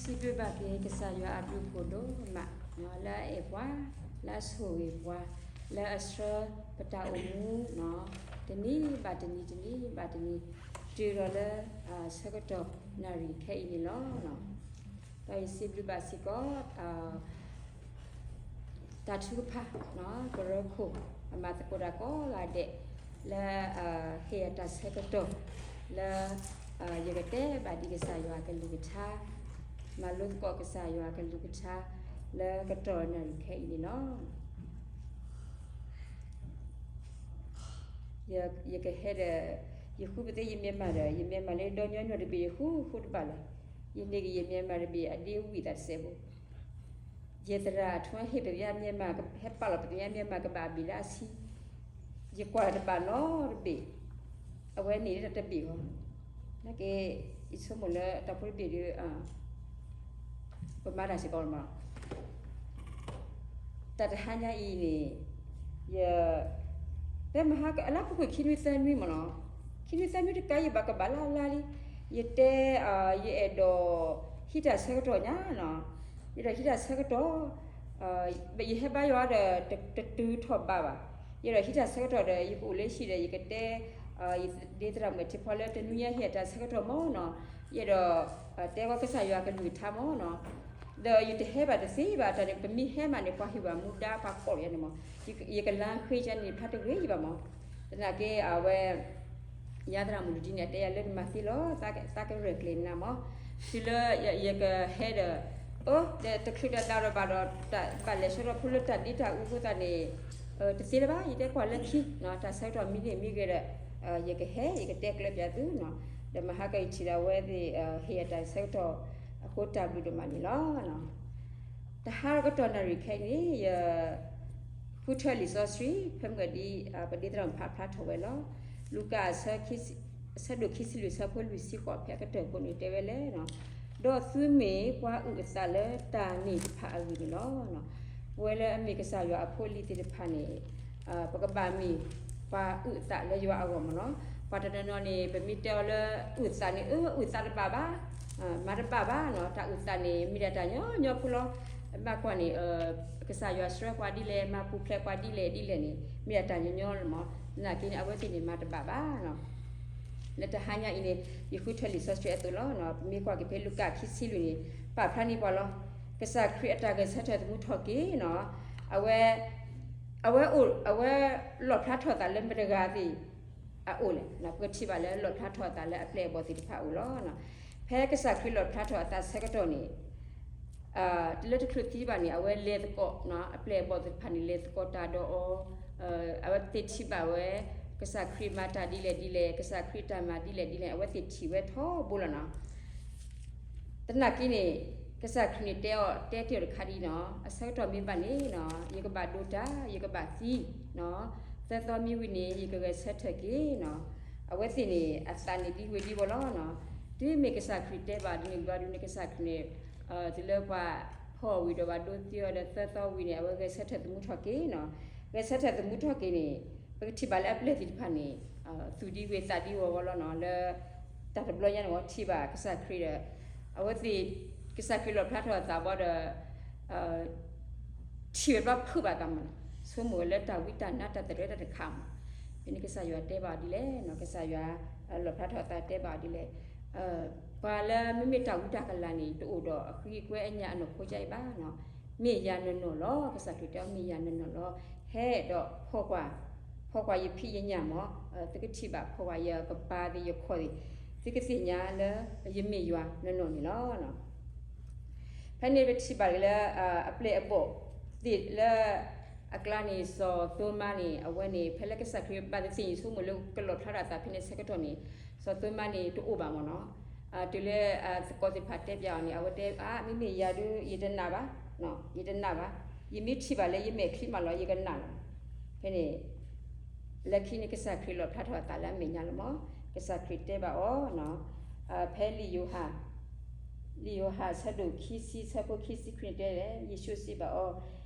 စံးဘျုးဘၣ်က့ၤကစၢ်ယွၤအဘျုးအဖှိၣ်ဒိၣ်မး, လၢအအဲၣ်ပှၤ, လၢအဆိၣ်ဂ့ၤပှၤ, လၢအဆှၢပတၢ်အိၣ်မူ, တနံၤဘၣ်တနံၤ တနံၤဘၣ်တနံၤ, တုၤဒီးလၢဆၢကတီၢ်နၣ်ရံၣ်ခဲအံၤန့ၣ်လီၤ. ဒီးယစံးဘျုးဘၣ်စ့ၢ်ကီး တၢ်ထုကဖၣ်, ကရၢခိၣ်အမၤသကိးတၢ်ကိးဂၤဒဲး, လၢဟ့ၣ်ယၤတၢ်ဆၢကတီၢ်, လၢယကတဲဘၣ်ဒံးကစၢ်ယွၤကလုၢ်ကထါ, မၤလိသကိးကစၢ်ယွၤကလုၢ်ကထါ, လၢကတီၢ်နၣ်ရံၣ်ခဲအံၤန့ၣ်လီၤ. ယကဟဲဒီး, ယဃုပသ့ယမဲာ်မးဒီး ယမဲာ်မးလၢဒီညီနုၢ်တဘ့ၣ် ယဃုဃုတဘၣ်လီၤ. ယန့ၢ်က့ၤယမဲာ်မးတဘ့ၣ် အဒ့ဝံၣ်သးတစဲးဖိ, ယသရၣ်အထူအဟ့ၣ်ပသးယမဲာ်မး, ဟဲပာ်လီၤပသးယမဲာ်မးကဘၣ်အဘ့ၣ်လၢအဆံ, ယကွၢ်တဘၣ်နီတဘ့ၣ်, အဝဲန့ၣ်တဘ့ၣ်အီၤ, နာ်က့, ယဆိကမိၣ်လၢတၢ်ဖိတဘ့ၣ်ဒီး ပမၤတၢ်စ့ၢ်ကီးမး တၢ်တဟါညါအံၤန့ၣ်, ယ, တဲမဟါအလါပူၤကွံာ်ခံနွံသၢနွံမ့ၢ်နီၤ, ခံနွံသၢနွံတကးယဘၣ်ကဘၣ်လၢ်လၢ်လံ, ယတဲ, ယအဲၣ်ဒိးဟံးတၢ်ဆၢကတီၢ်ညါနီၤ, ယအဲၣ်ဒိးဟံးတၢ်ဆၢကတီၢ်, ယဟဲဘါယွၤဒီး တတုၤထီၣ်ဘးဘၣ်, ယအဲၣ်ဒိးဟံးတၢ်ဆၢကတီၢ်ဒီး ယကအိၣ်လၢဟံၣ်ဒီး ယကတဲ ဒ်သရၣ်မုၣ်ထံဖီလၢတနွံညါဟ့ၣ်တၢ်ဆၢကတီၢ်မ့ၢ်နီၤ, ယအဲၣ်ဒိး တဲဝဲကစၢ်ယွၤကလုၢ်ကထါမ့ၢ်နီၤ, ဒီးယတဟဲဘၣ်တသ့ဘၣ်တၢ်န့ၣ် ပမ့ၢ်ဟဲမးန့ၣ် ပှၤဟ့ၣ်ဝဲမူဒါပှၤကိးယၤန့ၣ်မး, ယကလါဃ့ကန့ၣ်ဖးတဂ့ၤယဘၣ်မး, သနာ်က့အဝဲ ယၤသရၣ်မုၣ်လူၤဒံန့ၣ် အတဲယၤလၢနမၤသ့လီၤ, သးကရဲၣ်ကျဲၤနၤမး, တုၤလၢယကဟဲဒီး, အၢ, တချုးတဒါဒီးဘၣ်ဒီး, ဘၣ်လဲၤဆှၢထီၣ်ဖိလၢတၢ်ဒ့တၢ်အူအဃိသတးန့ၣ်, တသ့လၢၤဘၣ်, ယတဲကွၢ်လၢခံ, တၢ်ဆၢကတီၢ်မံန့ၢ်မံဂ့ၤဒီး, ယကဟဲ ယကတဲကျၢၤပၠးသုနီၤ, ဒီးမဟါကယထံၣ်ဒီးအဝဲသ့ၣ် ဟ့ၣ်ယၤတၢ်ဆၢကတီၢ်, အဃိတၢ်ဘျုးဒိၣ်မးန့ၣ်လီၤ. တဟါကတီၢ်နၣ်ရံၣ်ခဲအံၤန့ၣ် ယ ဃုထၢလံာ်စီဆှံ ဖဲမုၢ်ဂီၤဒ် ပဒ့သရၣ်မုၣ်ဖးဖျါထီၣ်ဝဲလီၤ. လူၤကၣ် အဆၢဒိၣ်ခံဆံလွံၢ် အဆၢဖိလွံၢ်ဆံဃိး ဖဲအကတၢၢ်ဖိန့ၣ်တဲဝဲလဲၣ်, ဒီးသုမ့ၢ်ပှၤအုၣ်အသးလၢတၢ်န့ၣ်တဖၣ်အဂ့ၢ်န့ၣ်လီၤ. ပဝဲလၢအမ့ၢ်ကစၢ်ယွၤအဖိအလံၤသ့ၣ်တဖၣ်န့ၣ် ပကဘၣ်မ့ၢ်ပှၤအုၣ်အသးလၢယွၤအဂီၢ်မ့ၢ်နီၤ. ပှၤတနီၤနီၤန့ၣ် ပမ့ၢ်တဲအီၤလၢအုၣ်သးန့ၣ် အၢ အုၣ်သးတဘၣ်ဘၣ်, မၤတဘၣ်ဘၣ်နီၤ. တၢ်အုၣ်သးန့ၣ် မ့ၢ်ဒၣ်တၢ်ညီညီဖိလီၤ. ဘၣ်ကွၢ်န့ၣ် ကစၢ်ယွၤဆှၢပှၤဒ်လဲၣ်, မၤပူၤဖျဲးပှၤဒ်လဲၣ်ဒ်လဲၣ်န့ၣ် မ့ၢ်ဒၣ်တၢ်ညီညီလီၤမး. သနာ်က့န့ၣ် အဝဲသ့ၣ်န့ၣ် မၤတဘၣ်ဘၣ်နီၤ. လၢတဟါညါအံၤန့ၣ် ယဃုထၢလံာ်စီဆှံအသိးလီၤ. ပမ့ၢ်ကွၢ်က့ၤဖဲလူၤကၣ်ခံဆံလွံၢ်န့ၣ် ပာ်ဖျါန့ၢ်ပှၤလီၤ. ကစၢ်ခရံာ်အတၢ်ဂဲၤဆၢထၢၣ်သမူထီၣ်က့ၤနီၤ, အဝဲ အဝဲအိၣ် အဝဲလီၣ်ဖျါထီၣ်အသးလၢမတၤတဂၤသ့ၣ်အအိၣ်လဲၣ်. ပကထံၣ်ဘၣ်လၢလီၣ်ဖျါထီၣ်အသးလၢအပျဲၢ်အဘီၣ်သ့ၣ်တဖၣ်အအိၣ်လီၤ. ဖဲကစၢ်ခရံာ်လီၣ်ဖျါထီၣ်အသးဆၢကတီၢ်န့ၣ် လၢတချုးသံဘၣ်န့ၣ် အဝဲလဲၤသကိး အပျဲၢ်အဘီၣ်သ့ၣ်တဖၣ်န့ၣ် လဲၤသကိးတၢ်ဒီးအီၤ, အဝဲသ့ၣ်ထံၣ်ဘၣ်ဝဲ ကစၢ်ခရံာ်မၤတၢ်ဒ်လဲၣ်ဒ်လဲၣ်, ကစၢ်ခရံာ်တၢ်မၤဒ်လဲၣ်ဒ်လဲၣ် အဝဲသ့ၣ်ထံၣ်ဝဲထီဘိလီၤနီၤ. သနာ်က့န့ၣ် ကစၢ်ခရံာ်န့ၣ်တဲအီၤ တဲတ့ၢ်အီၤတခါဒ်နီၤ, အဆၢကတီၢ်မ့ၢ်ဘၣ်န့ၣ်နီၤ ယကဘၣ်ဒိတၢ် ယကဘၣ်သံနီၤ, သၢသီမ့ၢ်ဝံၤန့ၣ် ယကဂဲၤဆၢထၢၣ်က့ၤနီၤ. အဝဲသ့ၣ်န့ၣ် အသးန့ၣ်ဒ်ဝဲဒ်ဝီလီၤနီၤ. တုၤမ့ၢ်ကစၢ်ခရံာ်တဲဘၣ်ဒ်န့ၣ် ဘျီဒုန့ၣ် ကစၢ်ခရံာ်န့ၣ် တုၤလၢပှၤဖီၣ်ဝံၤဒီးဘၣ်ဒိသံအီၤဒီးသၢသီဝံၤန့ၣ် အဝဲဂဲၤဆၢထၢၣ်သမူထီၣ်က့ၤနီၤ. ဂဲၤဆၢထၢၣ်သမူထီၣ်က့ၤန့ၣ် ပကထံၣ်ဘၣ်လၢအပျဲၢ်သ့ၣ်တဖၣ်န့ၣ် သူၣ်ဒံဝ့ၤသးဒံဝီၤဝီလီၤနီၤ. လၢတၢ်တဘျီညါန့ၣ် ထံၣ်ဘၣ်ကစၢ်ခရံာ်ဒီး အဝဲသ့ၣ် ကစၢ်ခရံာ်လီၣ်ဖျါထီၣ်အသးဘၣ်ဒီး ထံၣ်ဝဲဘၣ်ဖုးဘၣ်သးမးနီၤ, ဆိကမိၣ်ဝဲလၢတၢ်ဝံတၢ်နါတၢ်သရဲတၢ်တခါမး. ဖဲန့ၣ်ကစၢ်ယွၤတဲဘၣ်အီၤဒ်လဲၣ်နီၤ, ကစၢ်ယွၤလီၣ်ဖျါထီၣ်အသးတဲဘၣ်အီၤဒ်လဲၣ်. ပှၤလၢမ့မ့ၢ်တၢ်ဝံတၢ်ကလၤန့ၣ် တအိၣ်ဒီးအဃံအကွဲအညၣ်အနီၢ်ခိကါအံၤဘၣ်နီၤ. မ့ၢ်ယၤနီၢ်နီၢ်လီၤ, ကစၢ်ခရံာ်တဲအီၤ မ့ၢ်ယၤနီၢ်နီၢ်လီၤ. ဟဲဒီးဖီၣ်ကွၢ်, ဖီၣ်ကွၢ်ယဖံးယညၣ်မး, သုကထံၣ်ဘၣ်ဖီၣ်ကွၢ်ယကပၤသ့ၣ်ယခီၣ်သ့ၣ်, သုကသ့ၣ်ညါလၢယမ့ၢ်ယွၤနီၢ်နီၢ်န့ၣ်လီၤ. ဖဲန့ၣ်ပထံၣ်ဘၣ်လၢ အပျဲၢ်အဘီၣ်သ့ၣ်လၢအကျါန့ၣ် စီၤသိမါန့ၣ် အဝဲန့ၣ် ဖဲလၢကစၢ်ခရံာ်ဘၣ်သ့ၣ်သ့ၣ်န့ၣ် ဆိကမိၣ်လၢကလီၣ်ဖျါထီၣ်အသးဖဲန့ၣ်ဆၢကတီၢ်န့ၣ် စီၤသိမါန့ၣ်တအိၣ်ဘၣ်မးနီၤ. တုၤလၢသကိးသ့ၣ်တဖၣ်တဲပၠးအီၤန့ၣ် အဝဲတဲ အါ မ့မ့ၢ်ယၤဒုး ယတနာ်ဘၣ်, ယတနာ်ဘၣ်, ယမ့ၢ်ထံၣ်ဘၣ်လၢယမဲာ်ချံမးလီၤ ယကနာ်လီၤ. ဖဲန့ၣ် လၢခံန့ၣ် ကစၢ်ခရံာ်လီၣ်ဖျါထီၣ်အသးလၢအမဲာ်ညါလီၤမး. ကစၢ်ခရံာ်တဲဘၣ်အီၤ ဖဲလံာ်ယိၤဟၣ် လံာ်ယိၤဟၣ်အဆၢဒိၣ်ခံဆံ အဆၢဖိခံဆံခွံန့ၣ်တဲလဲၣ်, ယ့ၣ်ၡူးစံးဘၣ်အီၤ,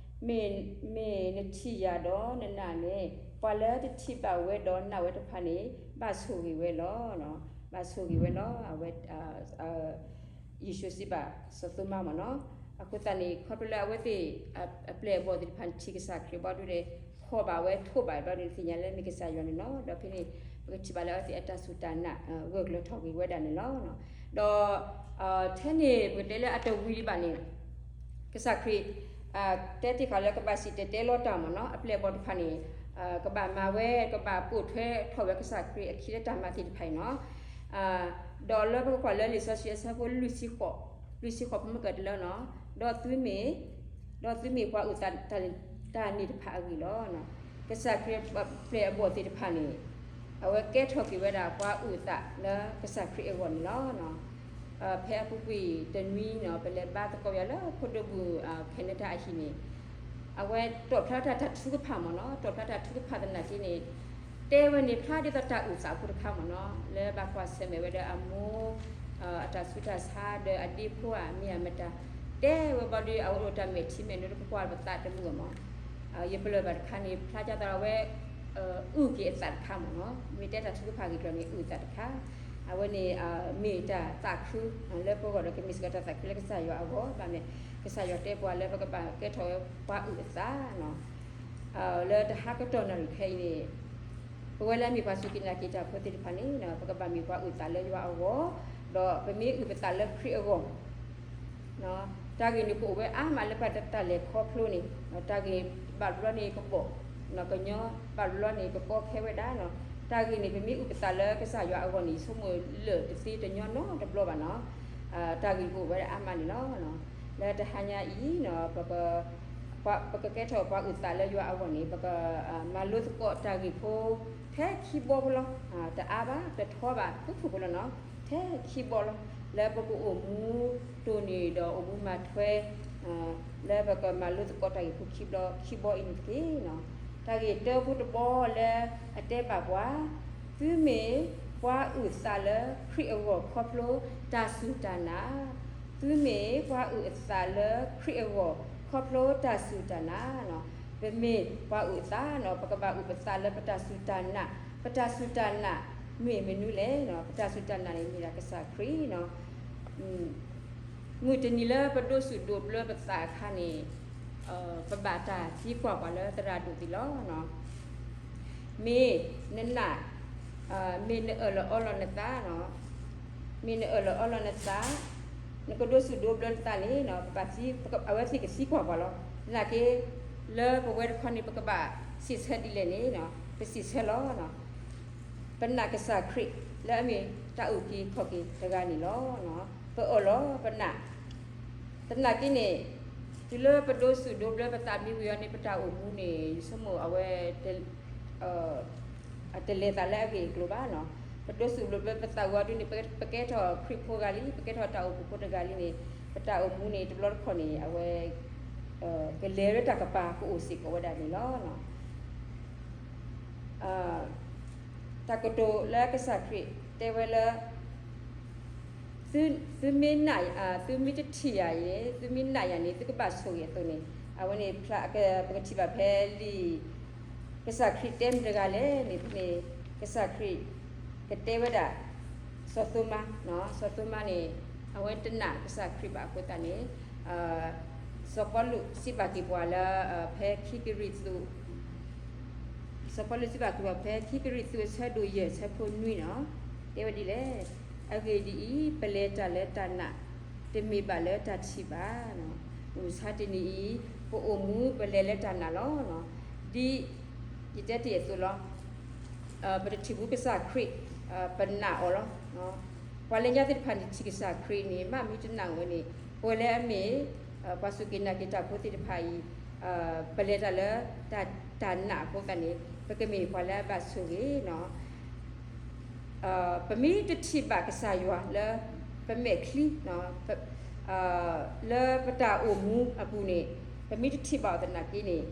မ့ၢ်, မ့ၢ်နထံၣ်ယၤဒီးနနာ်န့ၣ် ပှၤလၢတထံၣ်ဘၣ်ဝဲဒီးနာ်ဝဲတဖၣ်န့ၣ် ဘၣ်ဆိၣ်ဂ့ၤဝဲလီၤ. ဘၣ်ဆိၣ်ဂ့ၤဝဲလီၤ. အဝဲ ယ့ၣ်ၡူးစံးဘၣ်စီၤသိမးမ့ၢ်နီၤ. အဃိသတးန့ၣ် ခီဖျိလၢအဝဲသ့ၣ် အပျဲၢ်အဘီၣ်သ့ၣ်တဖၣ်န့ၣ် ထံၣ်ကစၢ်ခရံာ်ဘၣ်ဒုးဒီး ဖီၣ်ဘၣ်ဝဲထိးဘၣ်ဘၣ်ဒုး သ့ၣ်ညါလၢမ့ၢ်ကစၢ်ယွၤန့ၣ်လီၤ. ဒီးဖဲန့ၣ် ပကထံၣ်ဘၣ်လၢအဝဲသ့ၣ်အတၢ်စူၢ်တၢ်နာ် ဂၢၢ်ကျၢၤထီၣ်က့ၤဝဲဒၣ်န့ၣ်လီၤ. ဒီး ထဲန့ၣ် ပကတဲလၢအတဝံၤဒံးဘၣ်န့ၣ် ကစၢ်ခရံာ် တဲတ့ၢ်ဃာ်လၢကဘၣ်စံၣ်တဲၤတဲလီၤတၢ်မ့ၢ်နီၤ, အပျဲၢ်အဘီၣ်တဖၣ်န့ၣ် ကဘၣ်မၤဝဲ ကဘၣ်ပိာ်ထွဲထီၣ်ဝဲကစၢ်ခရံာ်အခံလၢတၢ်မၤသ့ၣ်တဖၣ်အံၤနီၤ. ဒီးလၢပကကွၢ်လၢလံာ်စီဆှံအဆၢဖိလွံၢ်ဆံဃိး, လွံၢ်ဆံဃိး ပမ့ၢ်ကတၢၢ်လၢနီၤ, ဒီးသုမ့ၢ်, ဒီးသုမ့ၢ်ပှၤအုၣ်သးတၢ်န့ၣ်တဖၣ်အဂ့ၢ်လီၤ. ကစၢ်ခရံာ်အပျဲၢ်အဘီၣ်သ့ၣ်တဖၣ်န့ၣ် အဝဲကဲထီၣ်က့ၤဝဲဒၣ်ပှၤအုၣ်သးလၢကစၢ်ခရံာ်အဂီၢ်န့ၣ်လီၤ. ဖဲအပူၤကွံာ်တနွံနီၤ ပလဲၤဘါသကိးယွၤလၢဖိဒိၣ်မုၣ် Canada အဟံၣ်န့ၣ်, အဝဲတီၣ်ဖျါတၢ်တၢ်ထုကဖၣ်မ့ၢ်နီၤ, တီၣ်ဖျါတၢ်ထုကဖၣ်သနာ်က့န့ၣ် တဲဝဲန့ၣ်ဖျါဒ်သိးတၢ်အုၣ်သးဖိတခါမ့ၢ်နီၤ, လၢဘၣ်ကွၢ်ဆၢၣ်မဲာ်ဝဲဒီးအမိၢ် အတၢ်ဆူးတၢ်ဆါဒီးအဒ့ဖိဧါ မ့ၢ်အမတၤ, တဲဝဲဘၣ်ဒီး အဝဲအိၣ်တၢ်မဲာ်ထံမဲာ်နိ ပကွၢ်ပသးတမုာ်မ့ၢ် ယပလၢၢ်ဘၣ်တခါန့ၣ် ဖျါဒ်သိးအဝဲ အုၣ်က့ၤအသးတခါမ့ၢ်နီၤ, မ့ၢ်တဲတၢ်ထုကဖၣ်ဂ့ၢ်ကျိၤန့ၣ် အုၣ်သးတခါ, အဝဲန့ၣ် မ့ၢ်တၢ်သးခုလၢပဂီၢ်ဒီး ကမ့ၢ်စ့ၢ်ကီးတၢ်သးခုလၢကစၢ်ယွၤအဂီၢ်, ဘၣ်မနုၤလဲၣ်, ကစၢ်ယွၤတဲပှၤလၢပကဘၣ်ကဲထီၣ်ဝဲပှၤအုၣ်အသး လၢတဟါကတီၢ်နၣ်ရံၣ်ခဲအံၤန့ၣ်, ပဝဲလၢအမ့ၢ်ပှၤစူၢ်က့ၤနာ်က့ၤတၢ်ဖိသ့ၣ်တဖၣ်န့ၣ် ပကဘၣ်မ့ၢ်ပှၤအုၣ်သးလၢယွၤအဂီၢ်, ဒီးပမ့ၢ်အုၣ်ပသးလၢခရံာ်အဂီၢ် တၢ်ဂ့ၢ်န့ၣ်ကအိၣ်ဝဲအါမးလၢပတၢ်လဲၤခီဖျိန့ၣ်, တၢ်ဂ့ၢ်ဘၣ်တဘျီန့ၣ်ကဘီၣ်, ကညီဘၣ်တဘျီန့ၣ်ကကီခဲဝဲဒၣ်, တၢ်ဂ့ၢ်န့ၣ် ပမ့ၢ်အုၣ်ပသးလၢကစၢ်ယွၤအဂီၢ်န့ၣ် ယဆိကမိၣ်လၢာ်တသ့တညီနီတဘျီဘၣ်နီၤ, တၢ်ဂ့ၢ်ကအိၣ်ဝဲဒၣ်အါမးန့ၣ်လီၤ. လၢတဟါညါအံၤ ပကကဲထီၣ်ပှၤအုၣ်သးလၢယွၤအဂီၢ်န့ၣ် ပကမၤလိသကိးတၢ်ဂ့ၢ်ဖိ ထဲခံဘီဖိလီၤ. တအါဘၣ် တထီဘၣ် ဖုၣ်ဖုၣ်ဖိလီၤနီၤ, ထဲခံဘီလီၤ. လၢပကအိၣ်မူတိၢ်န့ၢ်ဒီးအိၣ်မူမၤထွဲ လၢပကမၤလိသကိးတၢ်ဂ့ၢ်ဖိခံဘီအံၤန့ၣ်တက့ၢ်. တၢ်ဂ့ၢ်တၢဖိတဘီလၢအတဲဘၣ်ပှၤ, သုမ့ၢ်ပှၤအုၣ်သးလၢခရံာ်အဂီၢ်ခီဖျိတၢ်စူၢ်တၢ်နာ်, သုမ့ၢ်ပှၤအုၣ်အသးလၢခရံာ်အဂီၢ် ခီဖျိတၢ်စူၢ်တၢ်နာ်နီၤ. ပမ့ၢ်ပှၤအုၣ်အသးနီၤ ပကဘၣ်အုၣ်ပသးလၢပတၢ်စူၢ်တၢ်နာ်, ပတၢ်စူၢ်တၢ်နာ်မ့ၢ်မနုၤလဲၣ်နီၤ, ပတၢ်စူၢ်တၢ်နာ်န့ၣ်မ့ၢ်ဒၣ်ကစၢ်ခရံာ်နီၤ. မုၢ်တနံၤလၢပဒိးစူၣ်ဒိးဘျၢပသးအခါန့ၣ်, ပဘၣ်တၢ်သံကွၢ်ပှၤလၢသရၣ်ဒိၣ်သ့ၣ်လီၤ. မ့ၢ်နနာ်, မ့ၢ်နအၢၣ်လီၤအီလီၤနသး, မ့ၢ်နအၢၣ်လီၤအီလီၤနသး, နကဒိးစူၣ်ဒိးဘျၢနသးန့ၣ် အဝဲသ့ၣ်ကသံကွၢ်ပှၤလီၤ. သနာ်က့ လၢပဝဲတခီန့ၣ် ပကဘၣ်စံးဆၢဒ်လဲၣ်န့ၣ် ပစံးဆၢလီၤ. ပနာ်ကစၢ်ခရံာ်လၢအမ့ၢ်တၢ်အုၣ်က့ၤခီၣ်က့ၤတဂၤန့ၣ်လီၤ. ပအၢၣ်လီၤပနာ်, သနာ်က့န့ၣ် တုၤလၢပဒိးစူၣ်ဒိးဘျၢပသးမံဝံၤအီၤန့ၣ် ပတၢ်အိၣ်မူန့ၣ် ယဆိကမိၣ်အဝဲ အတလဲၤသးလၢအဂ့ၢ်အကျိၤဘၣ်နီၤ. ပဒိးစူၣ်ဒိးဘျၢပသးဝံၤအီၤဒုန့ၣ် ပကဲထီၣ်ခရံာ်ဖိဂၤလံ, ပကဲထီၣ်တၢ်အိၣ်ဖှိၣ်ဖိတဂၤလံန့ၣ် ပတၢ်အိၣ်မူန့ၣ် တဘျီတခီၣ်န့ၣ် အဝဲ ကလဲၤလၢတၢ်ကပၤကအိၣ်စ့ၢ်ကီးဝဲဒၣ်န့ၣ်လီၤ. တၢ်ကတိၤလၢကစၢ်ခရံာ်တဲဝဲလၢ သုမ့ၢ်နာ်, သုမ့ၢ်တထံၣ်ယၤအံၤန့ၣ် သုမ့ၢ်နာ်ယၤန့ၣ် သုကဘၣ်ဆိၣ်ဂ့ၤအသိးန့ၣ် အဝဲန့ၣ် ပကထံၣ်ဘၣ်ဖဲလံာ် ကစၢ်ခရံာ်တဲမတၤတဂၤလဲၣ်န့ၣ် ဖဲန့ၣ် ကစၢ်ခရံာ်ကတဲဝဲဒၣ် စီၤသိမါ, စီၤသိမါန့ၣ် အဝဲတနာ်ကစၢ်ခရံာ်ဘၣ်အဃိသတးန့ၣ် စီၤပီလူးစံးဘၣ်က့ၤပှၤလၢ ဖဲခံကရံၣ်သူး စီၤပီလူးစံးဘၣ်က့ၤပှၤဖဲခံကရံၣ်သူးအဆၢဒိၣ်ယဲၢ်ဆၢဖိနွံနီၤ, တဲဝဲဒ်လဲၣ်, အဂ့ၢ်ဒ်အံၤ, ပလဲၤတၢ်လၢတၢ်နာ်, တမ့ၢ်ဘၣ်လၢတၢ်ထံၣ်ဘၣ်. မုၢ်မဆါတနံၤအံၤ ပအိၣ်မူပလဲၤလၢတၢ်နာ်လီၤ. ဒ်ယတဲတ့ၢ်အသိးလီၤ. ပတထံၣ်ဘူးကစၢ်ခရံာ်, ပနာ်အီၤလီၤ. ပှၤလၢညါသ့ၣ်တဖၣ်န့ၣ် ထံၣ်ကစၢ်ခရံာ်န့ၣ် မ့ၢ်မ့ၢ်တနာ်ဝဲန့ၣ် ပဝဲလၢအမ့ၢ် ပှၤစူၢ်က့ၤနာ်က့ၤတၢ်ဖိသ့ၣ်တဖၣ်အံၤ ပလဲၤတၢ်လၢ တၢ်နာ်အဃိသတးန့ၣ် ပကမ့ၢ်ပှၤလၢအဘၣ်ဆိၣ်ဂ့ၤနီၤ. ပမ့ၢ်တထံၣ်ဘၣ်ကစၢ်ယွၤလၢ ပမဲာ်ချံ လၢပတၢ်အိၣ်မူအပူၤန့ၣ် ပမ့ၢ်တထံၣ်ဘၣ်အီၤသနာ်က့န့ၣ်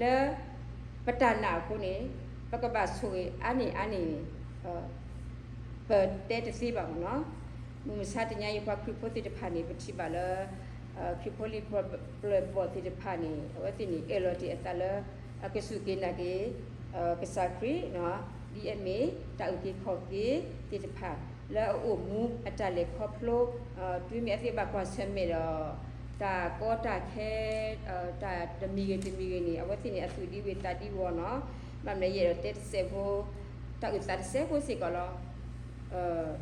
လၢပတၢ်နာ်အဃိန့ၣ် ပကဘၣ်ဆိၣ်ဂ့ၤအါန့ၢ်အါန့ၢ်န့ၣ် ပတဲတသ့ဘၣ်မ့ၢ်နီၤ. မုၢ်မဆါတနံၤအံၤ ပှၤခရံာ်ဖိသ့ၣ်တဖၣ်န့ၣ် ပထံၣ်ဘၣ်လၢ ခရံာ်ဖိလံၤပျၢၤဘီၣ်သ့ၣ်တဖၣ်န့ၣ် အဝဲသ့ၣ်န့ၣ် အၢၣ်လီၤတ့ၢ်အသးလၢ အကစူၢ်က့ၤနာ်က့ၤ ကစၢ်ခရံာ် ဒ်အမ့ၢ်တၢ်အုၣ်က့ၤခီၣ်က့ၤသ့ၣ်တဖၣ် လၢအအိၣ်မူအတၢ်လဲၤခီဖျိ, တုၤမ့ၢ်အဝဲသ့ၣ်ဘၣ်ကွၢ်ဆၢၣ်မဲာ်ဒီး တၢ်ကီတၢ်ခဲ, တၢ်တမံၤဂ့ၤတမံၤဂ့ၤန့ၣ် အဝဲသ့ၣ်န့ၣ် အသူၣ်ဒံဝ့ၢ်သးဒံဝီနီၤ. ဘၣ်မနုၤယအဲၣ်ဒိးတဲတစဲးဖိ, တၢ်အုၣ်သးတစဲးဖိစ့ၢ်ကီးလီၤ.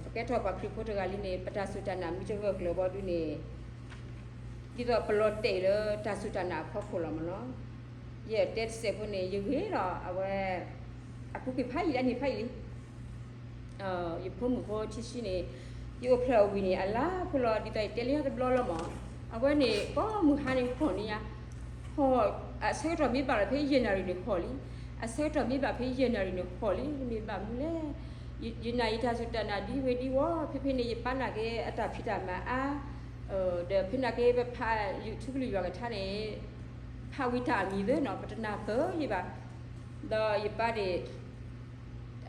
ပကဲထီၣ်ပှၤခရံာ်ဖိတဂၤလံန့ၣ် ပတၢ်စူၢ်တၢ်နာ်မ့ၢ်တဂၢၢ်ကျၢၤဘီဒုန့ၣ် ဒ်သိးပလီၤတဲာ်လၢတၢ်စူၢ်တၢ်နာ်အဖီခိၣ်လီၤမ့ၢ်နီၤ. ယအဲၣ်ဒိးတဲတစဲးဖိန့ၣ် ယဂ့ၤလီၤ အဝဲ အပူၤကွံာ်ဖးယံာ်လၢနံၣ်ဖးယံာ်လံ ယဖိမုၣ်ဖိထံဆှံန့ၣ် ယအိၣ်ဖျဲၣ်အီၤဝံၤန့ၣ် အလါဖိလီၤ ဒ်သိးယတဲလၢတဘျီလီၤမး. အဝဲန့ၣ် ကိးမုၢ်ဟါန့ၣ်ဟီၣ်န့ၢ်ယၤ, ဟီၣ်, အဆၢကတီၢ်မ့ၢ်ဘၣ်လီၤဖဲယဲၢ်နၣ်ရံၣ်န့ၣ်ဟီၣ်လံ, အဆၢကတီၢ်မ့ၢ်ဘၣ်ဖဲယဲၢ်နၣ်ရံၣ်န့ၣ်ဟီၣ်လံ, မ့ၢ်ဘၣ်မနုၤလဲၣ်. ယနာ်ယတၢ်စူၢ်တၢ်နာ်ဒ်ဝဲဒ်ဝီ, ဖဲဖဲန့ၣ် ယပာ်နာ်က့ၤအတၢ်ဖံးတၢ်မၤအါ, ဒီးဖဲနာ်က့ၤ ပဖး YouTube လၢယွၤကထါန့ၣ် ဖးဝံၤတၢ်အမံၤသ့နီၤ ပတနၢ်ပၢၢ်ယဘၣ်, ဒီးယပၢ်န့ၣ်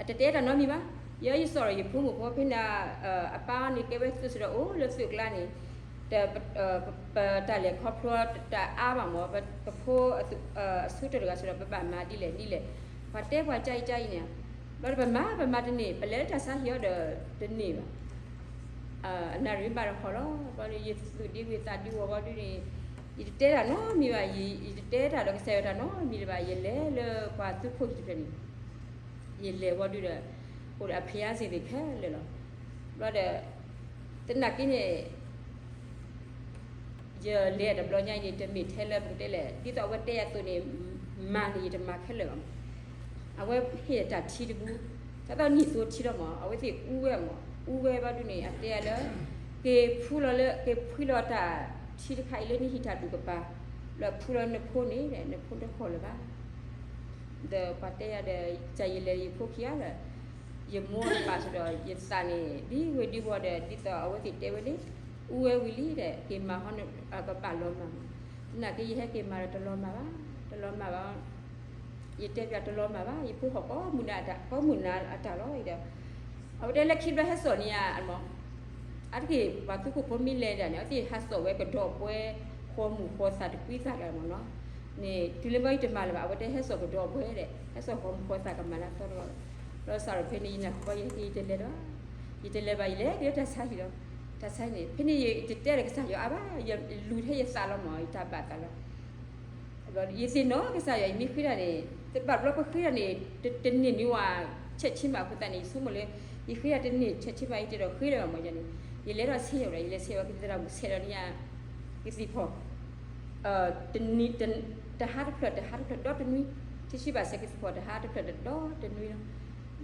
အတတဲတၢ်နီတမံၤဘၣ်. ယဲယစိာ်ဒီးယဖိမုၣ်ဖိဖဲန့ၣ်, အပၢ်န့ၣ်ကဲဝဲသုးစ့ၢ်ဒီးအိၣ်လၢသုးကျါန့ၣ်, ပတၢ်လဲၤခီဖျိတအါဘၣ်မး, ပဖိ အဆိကတၢၢ်တဂၤစ့ၢ်ဒီးပဘၣ်မၤဒ်လဲၣ်ဒ်လဲၣ်, ပှၤတဲပှၤကအံၤကအံၤန့ၣ်, ဘျီဒီးပမၤပမၤတန့ၢ် ပလဲၤလၢတၢ်ဆါဟံၣ်အီၤဒီးတန့ၢ်ဘၣ်. အနၣ်ရံၣ်ဘၣ်ဒီးဟီၣ်လီၤ. ဘျီဒီးယသူၣ်ဒံဝ့ၢ်သးဒံဝီၤဘီဒုန့ၣ်, ယတတဲတၢ်နီတမံၤဘၣ်, ယတတဲတၢ်ဒီးကစၢ်ယွၤတၢ်နီတမံၤလၢၤဘၣ်, ယလဲၤလၢပှၤသုးခိၣ်ခံတဖျၢၣ်န့ၣ်, ယလဲၤဝီဒုဒီး အိၣ်ဒီးအဖယါစ့ၢ်သ့ၣ်ခဲလၢာ်လီၤ. ဘျီဒီး သနာ်က့န့ၣ် ယလဲၤတဘျီညါအံၤန့ၣ် တမ့ၢ်ထဲလၢပကတဲလဲၣ်, ဒ်သိးအဝဲတဲယၤအသိးန့ၣ် မၤန့ၣ်ယတမၤခဲလၢာ်ဘၣ်မး. အဝဲဟ့ၣ်တၢ်ထံတဘိ, တၢ်သီၣ်နံၣ်သိထံလီၤမး, အဝဲသ့ၣ်အူဝဲမး, အူဝဲဘီဒုန့ၣ် အတဲယၤလၢ က့ၤဖှူလီၤလၢ က့ၤဖှူလီၤတၢ်ထံတခါအံၤလၢနဟံၣ်တၢ်ဒူၣ်ကပၤ, လၢဖှူလီၤနဖိန့ၣ် နဖိတဟီၣ်လၢၤဘၣ်. ဒီးပှၤတဲယၤဒီး ကစၢ်ယလဲၤယဖိခံဂၤလၢာ်, ယမိၢ်တပာ်စ့ၢ်ဒီး ယသးန့ၣ် ဒ်ဝ့ၢ်ဒ်ဝီၤဒီး ဒ်သိးအဝဲသ့ၣ်တဲဝဲန့ၣ်, အူဝဲဝံၤလံဒီး က့ၤမၤဟီန့ၣ် ကဘၣ်လီၤမၢ်မး. သနာ်က့ယဟဲက့ၤမၤဒီးတလီၤမၢ်ဘၣ်, တလီၤမၢ်ဘၣ်. ယတဲပျးတလီၤမၢ်ဘၣ်, ယဖိဟီၣ်ကိးမုၢ်နၤအတၢ်, ကိးမုၢ်နၤအတၢ်လီၤဒီး, အဝဲတဲလၢခံဘျီဟဲစိာ်န့ၢ်ယၤမး, အါတက့ၢ် ပှၤသုးခိၣ်ဖိမ့ၢ်လဲၤဒၣ်န့ၣ် အဝဲသ့ၣ်ဟးစိာ်ဝဲကဒီးပှဲၤ ဃီမုၢ်ဃီသးတကွံသးတဂၤမးနီၤ, န့ၣ် တုၤလၢဘီယတမၤလၢၤဘၣ်, အဝဲတဲဟဲစိာ်ကဒီးပှဲၤဒီး ဟဲစိာ်ဃီမုၢ်ဃီသးကမၤလၢအသီတဂၤ, ဘျီစးထီၣ်ဖဲန့ၣ် ယနၢ်ဟူဘီယဟဲက့ၤယတလဲၤဒီး, ယတလဲၤဘၣ် ယလဲၤက့ၤလၢတၢ်ဆါဟံၣ်လီၤ. တၢ်ဆါဟံၣ်န့ၣ် ဖဲန့ၣ်ယတတဲဒီးကစၢ်ယွၤအါဘၣ်, ယလူၤထဲယသးလီၤမး ယတၢ်ဘၣ်သးလီၤ. ယသ့ၣ်နီၣ်ကစၢ်ယွၤ ယမ့ၢ်ဃ့တၢ်န့ၣ် တဘၣ်ဘျီပဃ့တၢ်န့ၣ် တန့ၢ်နွံဝဲ ဆဲးဆ့ဘၣ်အဃိသတးန့ၣ် ယဆိကမိၣ်လၢ ယဃ့တၢ်တန့ၢ်ဆဲးဆ့ဘၣ် ယတဲဒီးဃ့လၢၤဘၣ်မးယၤန့ၣ်, ယလဲၤဒီးဆဲးယီၤဒီး ယလဲၤဆဲးဝဲကသံၣ်သရၣ်မုၣ် ဆဲးဒီးန့ၣ်ယၤ ကသံၣ်ဖီၣ် တနံၤ တဟါတဖျၢၣ် တဟါတဖျၢၣ်ဒီတနွံ, ထံဆံဘၣ်ဆဲးကသံၣ်ဖီၣ်တဟါတဖျၢၣ်ဒီတနွံလီၤ.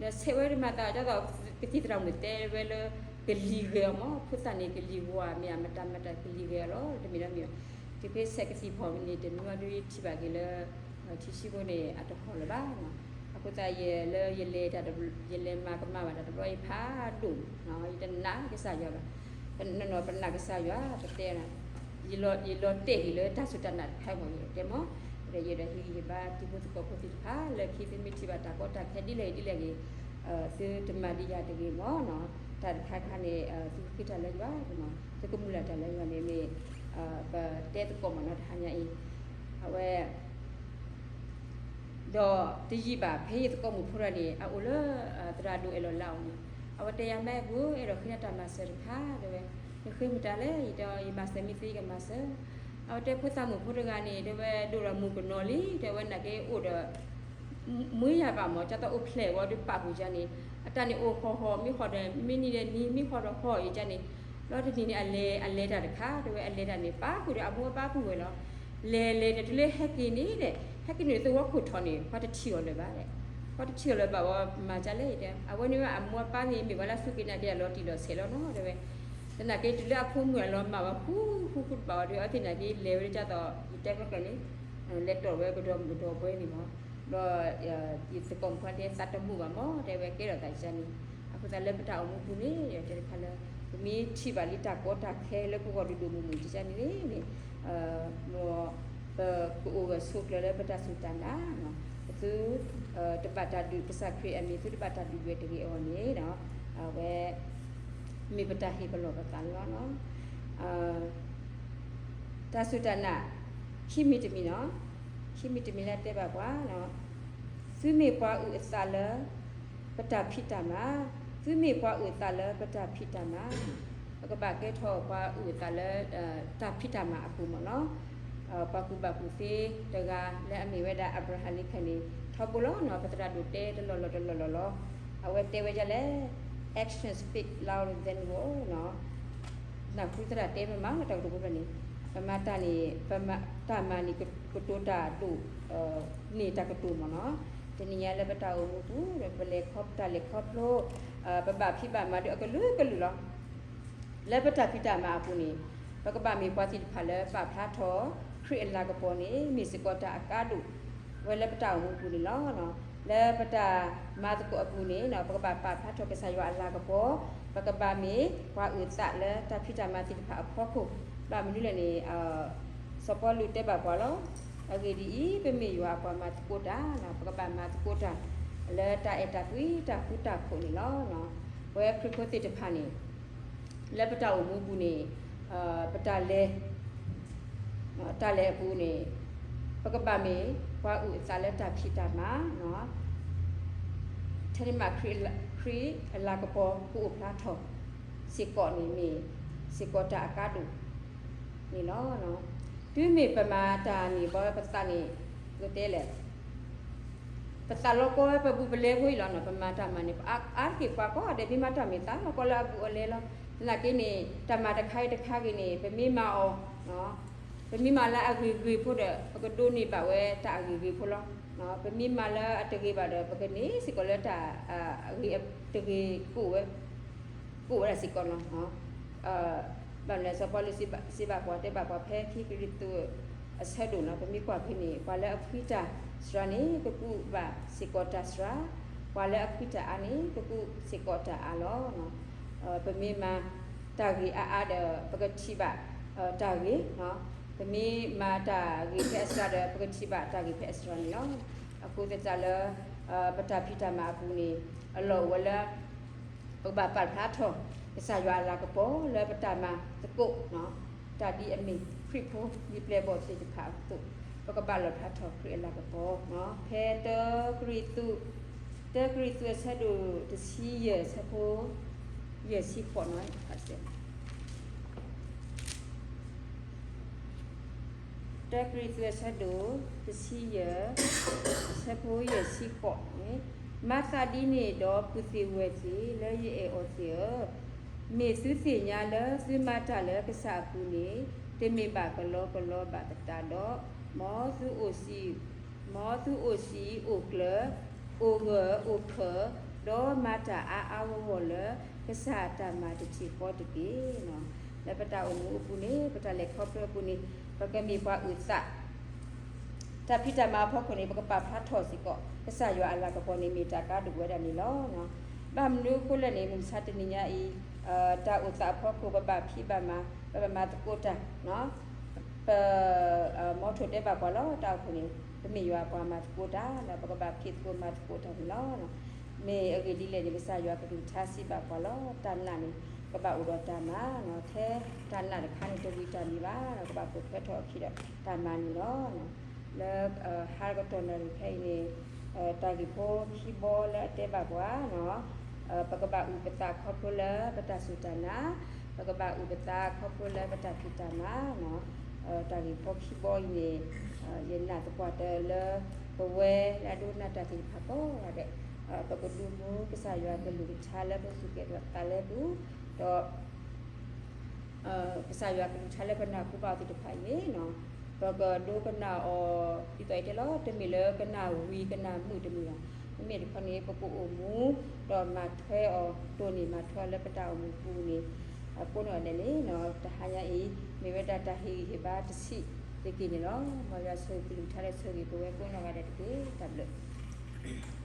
ဒီးဆဲးဝဲတမၤသးဒ်သိး ကသံၣ်သရၣ်မုၣ်တဲဝဲလၢ ကလံၤဂဲၤအီၤမး ဖိသၣ်န့ၣ် ကလံၤဝါမ့ၢ်ဧါ မတၤမတၤကလံၤဂဲၤအီၤလီၤ တမ့ၢ်ဒီးမ့ၢ်ဘၣ်. တုၤဖဲဆဲးကသံၣ်ဖီၣ်န့ၣ်တနွံအီၤဒုးထံၣ်ဘၣ်က့ၤလၢ ထံဆံဖိန့ၣ် အတဟီၣ်လၢၤဘၣ်. အဃိသတးယဲလၢယလဲၤတၢ်တဘျီ ယလဲၤမၤကမၣ်ဘၣ်တၢ်တဘျီ ယဖးဒိၣ်, ယတနာ်ကစၢ်ယွၤဘၣ်. ပနီၢ်နီၢ်ပနာ်ကစၢ်ယွၤ ပတဲ ယလီၤတဲာ်က့ၤလၢတၢ်စူၢ်တၢ်နာ်တခါမး ယတဲမး, ဒီးယအဲၣ်ဒိးဟ့ၣ်ဂံၢ်ဟ့ၣ်ဘါတံၤဖိသကိးဖိသ့ၣ်တဖၣ် လၢခံသုမ့ၢ်ထံၣ်ဘၣ်တၢ်ကီတၢ်ခဲဒ်လဲၣ်ဂ့ၤဒ်လဲၣ်ဂ့ၤ သုတမၤဒံးယၤတဂ့ၤမးနီၤ. တၢ်တခါခါန့ၣ် သုကဃ့တၢ်လၢယွၤ, သုကမုၢ်လၢ်တၢ်လၢယွၤန့ၣ်မ့ၢ် ပတဲသကိးမးနီၤ တဟါညါအံၤ, အဝဲ ဒီးတယံာ်ဘၣ် ဖဲယသကိးမုၣ်ဖိတဂၤန့ၣ် အအိၣ်လၢ သရၣ်ဒိၣ်အဲၣ်လီၤလါအီၤန့ၣ်, အဝဲတဲယၤ မ့ၢ်ပူၤ အဲၣ်ဒိးဃ့တၢ်မၤစၢၤတခါ တဲဝဲ, နဃ့မတၤလဲၣ် ယတဲအီၤ ယမၤစၢၤမ့ၢ်သ့ယကမၤစၢၤ. အဝဲတဲဖိသၣ်မုၣ်ဖိတဂၤန့ၣ် တဲဝဲဒိၣ်ဒီးမုၣ်ကနီၤလံ တဲဝဲနာ်က့အိၣ်ဒီး မုၢ်ယၤဘၣ်မး ဒ်သိးအိၣ်ဖျဲၣ်ဝဲဒီးပာ်ဃုာ်ယၤန့ၣ်, အတၢ်န့ၣ်အိၣ်ဃီဃီ မ့ၢ်ဃီဒီး မ့ၢ်နံၤဒီးနံၤ မ့ၢ်ဃီဒီးဃီအံၤယၤန့ၣ်, ဘျီတနံၤန့ၣ် အလဲၤ အလဲၤတၢ်တခါ တဲဝဲ အလဲၤတၢ်န့ၣ် ပာ်ဃုာ်ဒီးအမိၢ်အပၢ်ပူၤဝဲလီၤ. လဲၤလဲၤဒီးတုၤလၢဟဲက့ၤန့ၣ်ဒီး ဟဲက့ၤန့ၣ်သဝီခိၣ်ထီၣ်န့ၣ် ပှၤတထံၣ်အီၤလၢၤဘၣ်, ပှၤတထံၣ်အီၤလၢၤဘၣ်ဝဲ မၤဒ်လဲၣ်တဲ, အဝဲန့ၣ်ဝဲအမိၢ်အပၢ်န့ၣ် မ့ၢ်ဝဲလၢအစူၢ်က့ၤနာ်က့ၤအလီၤတံၢ်လီၤဆဲးလီၤနီၤ တဲဝဲ. သနာ်က့တုၤလၢအဖိမုၣ်အလီၤမၢ်ဝဲဃူဃူဃူတဘၣ်ဝဲဒီး အဝဲသ့ၣ်နာ်က့လဲၤဝဲဒ်သိး ယတဲကျီကျီန့ၣ် လဲၤတီၢ်ဝဲကဒီးမုၢ်ကဒီးပှဲၤန့ၣ်မး, ဒီး ယသကိးမုၣ်ဖိတဲသးတမုာ်ဘၣ်မး တဲဝဲကဲထီၣ်သးယၤန့ၣ်, အဃိသတးလၢပတၢ်အိၣ်မူပူၤန့ၣ် တဲတခါလၢ ပမ့ၢ်ထံၣ်ဘၣ်လံတၢ်ကီတၢ်ခဲလၢပဂီၢ်ဒိၣ်ဒိၣ်မုၢ်မုၢ်ယၤန့ၣ်န့ၣ် မ်ပကအိၣ်ဂၢၢ်ဆိးကျၢၤလၢပတၢ်စူၢ်တၢ်နာ်, ပသု တဘၣ်တၢ်ဒုးကစၢ်ခရံာ်အမံၤ သုတဘၣ်တၢ်ဒုးဒွဲၣ်တဂ့ၤအဂီၢ်န့ၣ် အဝဲ မ့ၢ်ပတၢ်ဟ့ၣ်ပလီၢ်ပသးန့ၣ်လီၤ. တၢ်စူၢ်တၢ်နာ် ခံမံၤတမံၤနီၤ, ခံမံၤတမံၤလၢတဲဘၣ်ပှၤ, သုမ့ၢ်ပှၤအုၣ်အသးလၢ ပတၢ်ဖံးတၢ်မၤ, သုမ့ၢ်ပှၤအုၣ်သးလၢပတၢ်ဖံးတၢ်မၤ, ပကဘၣ်ကဲထီၣ်ပှၤအုၣ်သးလၢ တၢ်ဖံးတၢ်မၤအပူၤမ့ၢ်နီၤ. ပှၤကူၣ်ဘၣ်ကူၣ်သ့တဂၤလၢအမ့ၢ်ဝဲဒၣ် Abraham Lincoln န့ၣ် ထီဘိလီၤနီၤ. ပသရၣ်ဒိၣ်တဲတလီၢ်လီၢ်တလီၢ်လီၢ်လီၤ. အဝဲတဲဝဲဒ်လဲၣ်, Actions speak louder than words နီၤ. နၢ်ဟူသရၣ်တဲမ့ၢ်မး တၢ်ကတိၤဖိဖျၢၣ်န့ၣ်, ပမၤတၢ်န့ၣ် ပမၤတၢ်မၤန့ၣ် ကတိၤတၢ်ဒိၣ်န့ၢ်တၢ်ကတိၤမ့ၢ်နီၤ. တနံၤညါလၢပတၢ်အိၣ်မူပူၤ ပလဲၤခီ ပတၢ်လဲၤခီဖျိ ပဘၣ်ဖံးဘၣ်မၤဒုးအကလုာ်ကလုာ်လီၤ. လၢပတၢ်ဖံးတၢ်မၤအပူၤန့ၣ် ပကဘၣ်မ့ၢ်ပှၤသ့ၣ်တဖၣ်လၢပာ်ဖျါထီၣ် ခရံာ်အလၤကပီၤန့ၣ် မ့ၢ်စ့ၢ်ကီးတၢ်အကါဒိၣ်ဝဲလၢပတၢ်အိၣ်မူပူၤန့ၣ်လီၤ. လၢပတၢ်မၤသကိးအပူၤန့ၣ် ပကဘၣ်ပာ်ဖျါထီၣ်ကစၢ်ယွၤအလၤကပီၤ, ပကဘၣ်မ့ၢ်ပှၤအုၣ်သးလၢတၢ်ဖံးတၢ်မၤသ့ၣ်တဖၣ်အဖီခိၣ်, ဘၣ်မနုၤလဲၣ်န့ၣ် စီၤပီလူးတဲဘၣ်ပှၤလီၤ. အဂ့ၢ်ဒ်အံၤ, ပမ့ၢ်ယွၤအပှၤမၤသကိးတၢ်, ပကဘၣ်မၤသကိးတၢ် လၢတၢ်အဲၣ်တၢ်ကွံတၢ်ဃူတၢ်ဖိးန့ၣ်လီၤ. ပဝဲခရံာ်ဖိသ့ၣ်တဖၣ်န့ၣ် လၢပတၢ်အိၣ်မူပူၤန့ၣ် ပတၢ်လဲၤ တၢ်လဲၤအပူၤန့ၣ် ပကဘၣ်မ့ၢ်ပှၤအုၣ်အသးလၢတၢ်ဖံးတၢ်မၤ, ထဲန့ၣ်မး ခရံာ်အလၤကပီၤကအိၣ်ဖျါထီၣ်စ့ၢ်ကီးန့ၣ် မ့ၢ်စ့ၢ်ကီးတၢ်အကါဒိၣ်န့ၣ်လီၤ. တုၤမ့ၢ်ပမၤတၢ်န့ၣ် ဘၣ်ပသးန့ၣ် ပကတဲလဲၣ် ပသးလီၤကီဝဲပဘူးပလဲဖိအံၤလီၤ. ပမၤတၢ်မၤန့ၣ် ပအါတက့ၢ်ပှၤကိးဂၤဒဲး မ့ၢ်မၤတၢ်မ့ၢ်သးလီၤကီလၢအဘူးအလဲလီၤ. သနာ်က့န့ၣ် တၢ်မၤတခါအံၤတခါဂ့ၤန့ၣ် ပမ့ၢ်မၤအီၤ ပမ့ၢ်မၤလၢအဂ့ၤဂ့ၤဖိဒီး ပကဒိးန့ၢ်ဘၣ်ဝဲတၢ်အဂ့ၤဂ့ၤဖိလီၤ. ပမ့ၢ်မၤလၢအတဂ့ၤဘၣ်ဒီး ပကန့ၢ်စ့ၢ်ကီးလၢတၢ်အဂ့ၤတဂ့ၤ ကအိၣ်ဝဲဒၣ်စ့ၢ်ကီးလီၤ. ဘၣ်မနုၤလဲၣ်စီၤပီလူးစံးဘၣ်ပှၤတဲဘၣ်ပှၤဖဲခံကရံၣ်သူး အဆၢဒိၣ်နီၤ ပမ့ၢ်ကွၢ်ဖဲန့ၣ် ပှၤလၢအဖှံတၢ်စှၤန့ၣ် ကကူးဘၣ်စ့ၢ်ကီးတၢ်စှၤ, ပှၤလၢအဖှံတၢ်အါန့ၣ် ကကူးစ့ၢ်ကီးတၢ်အါလီၤ. ပမ့ၢ်မၤတၢ်ဂ့ၤအါအါဒီး ပကထံၣ်ဘၣ်တၢ်ဂ့ၤ, ပမ့ၢ်မၤတၢ်ဂ့ၤဖဲအစှၤဒီး ပကထံၣ်ဘၣ်တၢ်ဂ့ၤဖဲအစှၤန့ၣ်လီၤ. အဃိသတးလၢ ပတၢ်ဖံးတၢ်မၤအပူၤန့ၣ် အလီၢ်အိၣ်ဝဲလၢ ပကဘၣ်ပာ်ဖျါထီၣ် ကစၢ်ယွၤအလၤကပီၤလၢပတၢ်မၤသကိး တၢ်ဒ်အမ့ၢ်ခရံာ်ဖိဒ်ပျဲၢ်ဘီၣ်သ့ၣ်တဖၣ်အသိး, ပကဘၣ်လီၣ်ဖျါထီၣ်ခရံာ်အလၤကပီၤ, ဖဲတၢကရံၣ်သူး, တၢကရံၣ်သူးအဆၢဒိၣ်တဆံယဲၢ် ဆၢဖိယဲၢ်ဆံဃိးနီၤ တၢကရံၣ်သူးအဆၢဒိၣ်တဆံယဲၢ် ဆၢဖိယဲၢ်ဆံဃိးန့ၣ်, မၤသးဒ်န့ၣ်ဒီးပုၢ်သ့ၣ်ဝဲၢ်သ့ၣ်လၢယအဲၣ်အီၤသ့ၣ်ဧၢ, မ့ၢ်သုသ့ၣ်ညါလၢသုမၤတၢ်လၢကစၢ်အပူၤန့ၣ် တမ့ၢ်ဘၣ်ကလီကလီဘၣ်သတးဒီး, မ်သုအိၣ်စံာ်, မ်သုအိၣ်စံာ်အိၣ်ကျၢၤ, အိၣ်ဂၢၢ်အိၣ်ခၢၣ်, ဒီးမၤတၢ်အါအါဂီၢ်ဂီၢ်လၢ ကစၢ်အတၢ်မၤတထံၣ်ဃီတက့ၢ်. လၢပတၢ်အိၣ်မူအပူၤန့ၣ် ပတၢ်လဲၤခီဖျိအပူၤန့ၣ် ပကမ့ၢ်ပှၤအုၣ်သး တၢ်ဖံးတၢ်မၤအဖီခိၣ်န့ၣ် ပကပာ်ဖျါထီၣ်စ့ၢ်ကီး ကစၢ်ယွၤအလၤကပီၤန့ၣ် မ့ၢ်တၢ်ကါဒိၣ်ဝဲဒၣ်န့ၣ်လီၤ. ဘၣ်မနုၤအဃိလဲၣ်န့ၣ် မုၢ်မဆါတနံၤညါအံၤ တၢ်အိၣ်သးအဖီခိၣ် ပဘၣ်ဖံးဘၣ်မၤ ပဘၣ်မၤသကိးတၢ် ပ မီထိၣ်တဲဘၣ်ပှၤလီၤ တၢ်အိၣ်ဖှိၣ်န့ၣ် ပမ့ၢ်ယွၤပှၤမၤသကိးတၢ် ပကဘၣ်ဖံးသကိးမၤသကိးတၢ်န့ၣ်လီၤ. မ့ၢ်အဂ့ၢ်ဒ်လဲၣ်န့ၣ် ကစၢ်ယွၤကလုၢ်ကထါစံးဘၣ်ပှၤလီၤ တၢ်နာ်န့ၣ် ကဘၣ်အိၣ်ဒီးတၢ်မၤ ထဲတၢ်နာ်တခါန့ၣ် တဝံၤတၢ်မံၤဘၣ် ကဘၣ်ပိာ်ထွဲထီၣ်အခံဒီးတၢ်မၤန့ၣ်လီၤ. လၢ ဟါကတီၢ်နၣ်ရံၣ်ခဲအံၤန့ၣ် တၢ်ဂ့ၢ်ဖိခံဘီလၢအတဲဘၣ်ပှၤ ပကဘၣ်အုၣ်ပသးခီဖျိလၢပတၢ်စူၢ်တၢ်နာ်, ပကဘၣ်အုၣ်ပသးခီဖျိလၢပတၢ်ဖံးတၢ်မၤ တၢ်ဂ့ၢ်ဖိခံဘီအံၤန့ၣ် ယနာ်သပှၢ်တၢၢ်လၢ ပဝဲလၢအဒိကနၣ်တၢ်သ့ၣ်တဖၣ်ကိးဂၤဒဲး ပကဒိးမူကစၢ်ယွၤကလုၢ်ကထါလၢပသူၣ်ကဲၣ်သးလဲပူၤ ဒီး ကစၢ်ယွၤကလုၢ်ကထါလၢပနၢ်ဟူဘၣ်အီၤသ့ၣ်တဖၣ်အံၤန့ၣ် ပကဒိကနၣ်အီၤ ဒ်သိးအံၤတဲလီၤ တမ့ၢ်လၢကနၣ်ဝံၤကနၣ်မုာ်တမ့ၢ်ဘၣ်. မ့မ့ၢ်တခီန့ၣ် ပကအိၣ်မူ ဒီးမၤထွဲအီၤ တိၢ်န့ၢ်မၤထွဲအီၤလၢပတၢ်အိၣ်မူပူၤန့ၣ် အဃိန့ၣ်ဒဲးန့ၣ် တဟါညါအံၤ မ့ၢ်ဝဲဒၣ်တၢ်ဟ့ၣ်ဂံၢ်ဟ့ၣ်ဘါတဆံးတက့ၢ်န့ၣ်လီၤ. မ်ယွၤဆိၣ်ဂ့ၤကလုၢ်ကထါလၢဆိၣ်ဂ့ၤပဝဲကိးနီၢ်ဂၤဒဲးတက့ၢ်. တၢ်ဘျုး